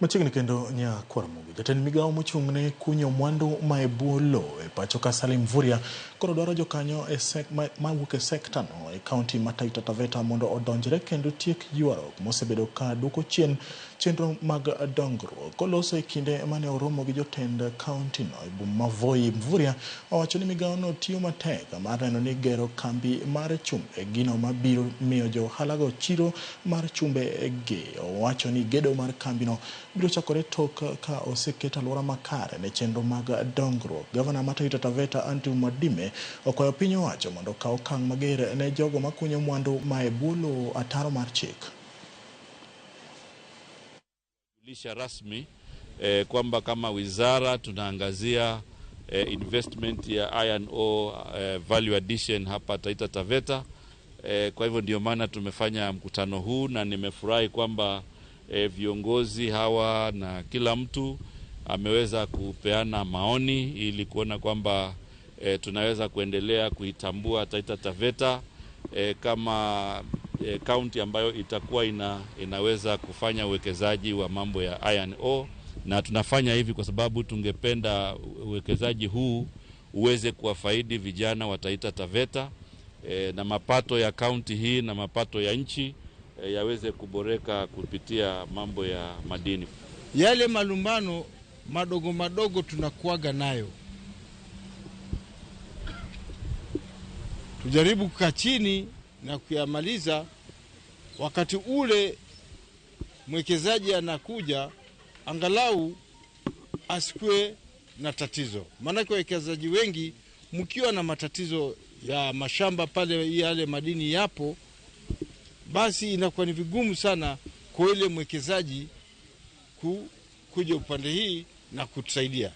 Machiegni kendo Nyakwar Ramogi, jatend migawo mochung' ne kunyo mwandu ma e bwo lowo e pacho ka Salim Mvurya koro dwaro jokanyo e mawuok e sekta no e kaunti ma Taita Taveta mondo odonjre kendo tiek ywaruok mosebedo ka duoko chien chenro mag dongruok. Koloso e kinde mane oromo gi jotend kaunti no e boma ma Voi, Mvurya owacho ni migawo no tiyo matek mar neno ni gero kambi mar chumbe gino mabiro miyo jo ohalago chiro mar chumbe gi. Owacho ni gedo mar kambino biro chakore tok ka oseket alwora makare ne chenro mag dongruok. Gavana ma Taita Taveta Andrew Mwadime okwayo piny owacho mondo okaw okang' mager ne jogo makunyo mwandu ma e bwo lowo ataro mar chik. Julisha rasmi kwamba kama wizara tunaangazia investment ya iron ore value addition hapa Taita Taveta. Kwa hivyo ndio maana tumefanya mkutano huu na nimefurahi kwamba viongozi hawa na kila mtu ameweza kupeana maoni ili kuona kwamba tunaweza kuendelea kuitambua Taita Taveta kama kaunti ambayo itakuwa inaweza kufanya uwekezaji wa mambo ya iron ore, na tunafanya hivi kwa sababu tungependa uwekezaji huu uweze kuwafaidi vijana wa Taita Taveta na mapato ya kaunti hii na mapato ya nchi yaweze kuboreka kupitia mambo ya madini. Yale malumbano madogo madogo tunakuaga nayo, tujaribu kukaa chini na kuyamaliza. Wakati ule mwekezaji anakuja, angalau asikuwe na tatizo. Maanake wawekezaji wengi mkiwa na matatizo ya mashamba pale yale madini yapo, basi inakuwa ni vigumu sana kwa ile mwekezaji kuja upande hii na kutusaidia.